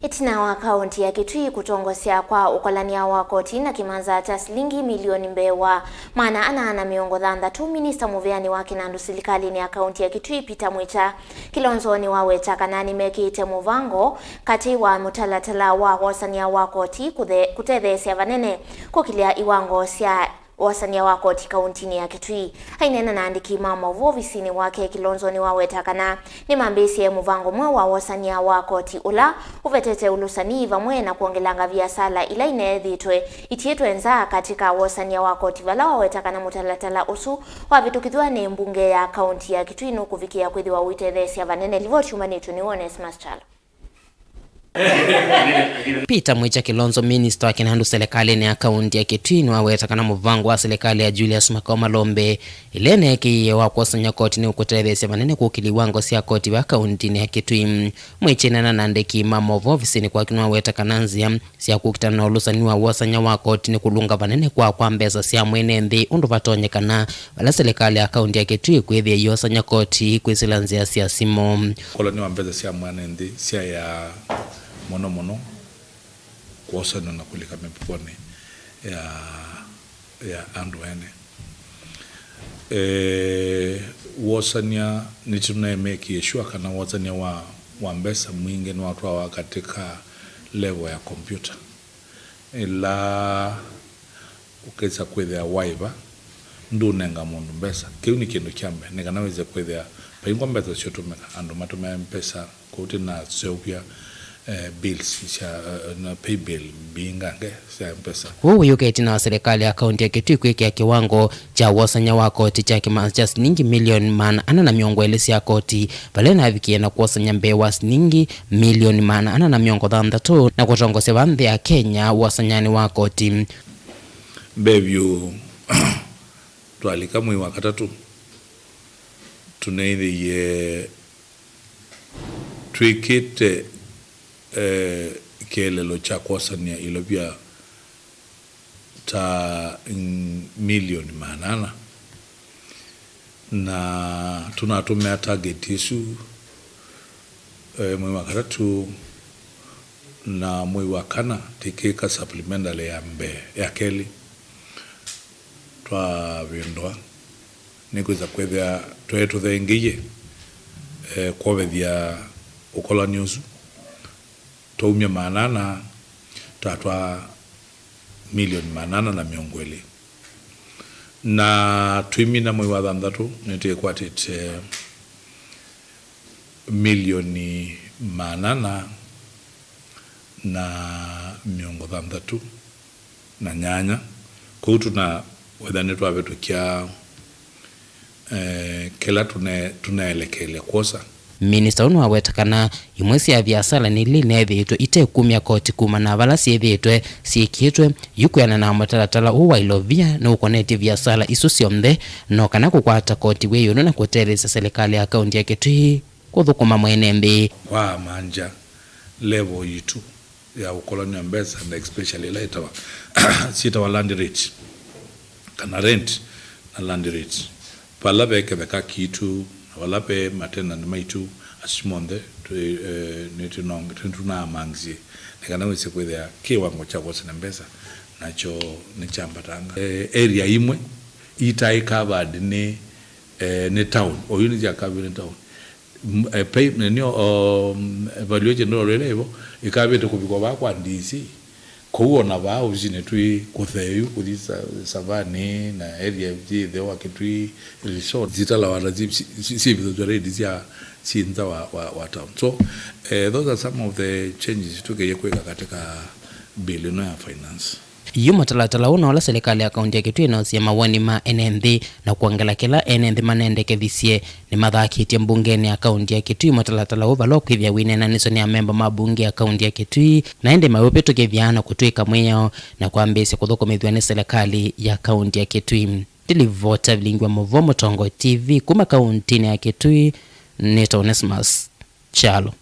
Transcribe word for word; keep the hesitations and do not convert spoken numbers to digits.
Ĩtina wa kaũnti ya Kitui kũtongosya kwa ũkolany'a wa koti na kĩmanza kya silingi milioni mbee wa maana ana na mĩongo thanthatũ, minista mũveani wa kĩnandũ silikalĩnĩ ya kaũnti ya Kitui, Peter Mwikya Kilonzo, nĩwaweta kana nĩmekĩĩte mũvango katĩ wa mũtalatala wa wosany'a wa koti kũthe-, kũtetheesya vanene kũkĩlya iwango sya wosany'a wa koti kaũntinĩ ya Kitui. Aineena na aandĩki ma maũvoo ovisinĩ wake, Kilonzo nĩwaweta kana nĩmambĩĩsye mũvango mweũ wa wosany'a wa koti ũla ũvetete ũlũsani vamwe na kwongelanga viasala ila ineethĩtwe itiĩtwe nza katĩ ka wosany'a wa koti, vala waweta kana mũtalatala ũsu wavĩtũkĩthw'a nĩ mbunge ya kaũnti ya Kitui nũkũvikĩa kwĩthĩwa ũitetheesya vanene. Livoti yumanĩtw'e nĩ Onesmus Kyalo. Peter Mwikya Kilonzo, minista wa kĩnandũ silikalĩnĩ ya kaũnti ya Kitui, nĩwaweta kana mũvango wa silikalĩ ya Julius Makau Malombe ĩla ĩneekĩie wa kwosany'a koti nĩũkũtetheesya vanene kũkĩlya iwango sya koti vaa kaũntinĩ ya Kitui. Mwikya aineena na aandĩki ma maũvoo ovisinĩ kwake nĩwaweta kana nzĩa sya kũkitana na ũlũsani wa wosany'a wa koti nĩ kũlũnga vanene kwa kwa mbesa sya mwene nthĩ ũndũ vatonyekana vala silikalĩ ya kaũnti ya Kitui kwĩthĩa yosany'a koti kwĩsĩla nzĩa sya simũ. Ũkolany'a wa mbesa sya mwene nthĩ syaĩaa mũno mũno kwosanw'a na kũlika mĩvukonĩ ya, ya andũ ene. Eh, wosany'a, nĩtũnaemekie sure kana wosany'a wa, wa mbesa mwingĩ nĩwatwawa katika level ya kompyuta, ĩla ũkesa kwĩthĩa waĩva ndũnenga mũndũ mbesa. Kĩu nĩ kĩndũ kya mbee, nĩ kana wĩse kwĩthĩa vaingwa mbesa syũtũmĩka, andũ matũmĩa mbesa kũu tĩnaseũvya, eh, bills sya, eh, na pay bill mbingange sya mbesa. Ũu wĩyũka ĩtina wa silikalĩ ya kaũnti ya Kitui kwĩkĩa kĩwango kya wosany'a wa koti kya kĩmanza kya silingi milioni maana ana na mĩongo ĩlĩ sya koti, vala ĩnavikie na kwosany'a mbee wa silingi milioni maana ana na mĩongo thanthatũ na kũtongosya vaa nthĩ ya Kenya wosany'anĩ wa koti. Mbee vyũ, twalika mwei wa katatũ, tũneethĩie twĩkĩte, eh, kĩeleelo kya kwosany'a ilovya ta, mm, milioni maana ana, na tũnatũmĩa target ĩsu, eh, mwei wa katatũ na mwei wa kana tĩkĩka supplementary ya mbee, ya kelĩ. Twavĩndũa nĩkwĩsa kwĩthĩa twaĩ tũthengeie, eh, kwovethya ũkolani ũsu. Twaumya maana ana, twatwaa milioni maana ana na mĩongo ĩlĩ. Na twĩmina mwei wa thanthatũ, nĩtwĩkwatĩte milioni maana ana na mĩongo thanthatũ na nyanya. Kwoou tũna wetha nĩtwavĩtũkya, eh, kĩla tũne-, tũnaelekelya kwosa. Minista ũũ nĩwaweta kana imwe sya viasala nĩ ila ineethĩĩtwe ite kumya koti kumana na vala syĩthĩĩtwe syĩkĩtwe yu kwĩanana na mũtalatala ũũ wa ilovia nũkonetye viasala isu syonthe, no kana kũkwata koti wĩ ĩũlũ na kũtetheesya silikalĩ ya kaũnti ya Kitui kũthũkũma mwene nthĩ. Kwa manja level yitũ ya ũkolany'a mbesa, na especially ĩla ĩtawa, syĩtawa land rate, kana rent na land rate, vala ve kĩtheka kitũ, na vala ve matenant maitũ, asu monthe twĩ, eh, nĩtũnong-, nĩtũnaamangĩsye nĩ kana wĩse kwĩthĩa kĩwango kya kwosana mbesa nakyo nĩkyambataa. Eh, area imwe itaĩ covered nĩ, eh, nĩ town, oyu nĩsya covered nĩ town. M-, eh, pay-, nĩnĩo, um, evaluation ĩla ĩvo ĩkavĩte kũvikwa vaa kwa D C. Kũu ona vaa ovisinĩ twĩ kũtheu kũthi Sa-, Savani na area yĩ ĩtheo wa Kitui Resort. Zitalawa na zi-, si-, si-, syĩvithũtw'a rate sya syĩ nza wa, wa, wa town. So, eh, those are some of the changes tũkeie kwĩka katika bill ĩno ya finance. Yu mũtalatala ũũ na ũla silikalĩ ya kaũnti ya Kitui ĩnosie mawoni ma ene nthĩ na kwongela kĩla ene nthĩ manendekethisye nĩmathakĩtye mbungenĩ ya kaũnti ya Kitui mũtalatala ũũ vala ũkwĩthĩa wĩneenanĩsw'a nĩ amemba ma mbunge ya kaũnti ya Kitui, na ĩndĩ maũvĩtũkĩthya na kũtw'ĩka mwĩao na kwambĩĩsya kũthũkũmĩthw'a nĩ silikalĩ ya kaũnti ya Kitui. Ndilivota Vilingi wa Mũvoo, Mũtongoi T V, kuma kaũntinĩ ya Kitui, nĩtawa Onesmus Kyalo.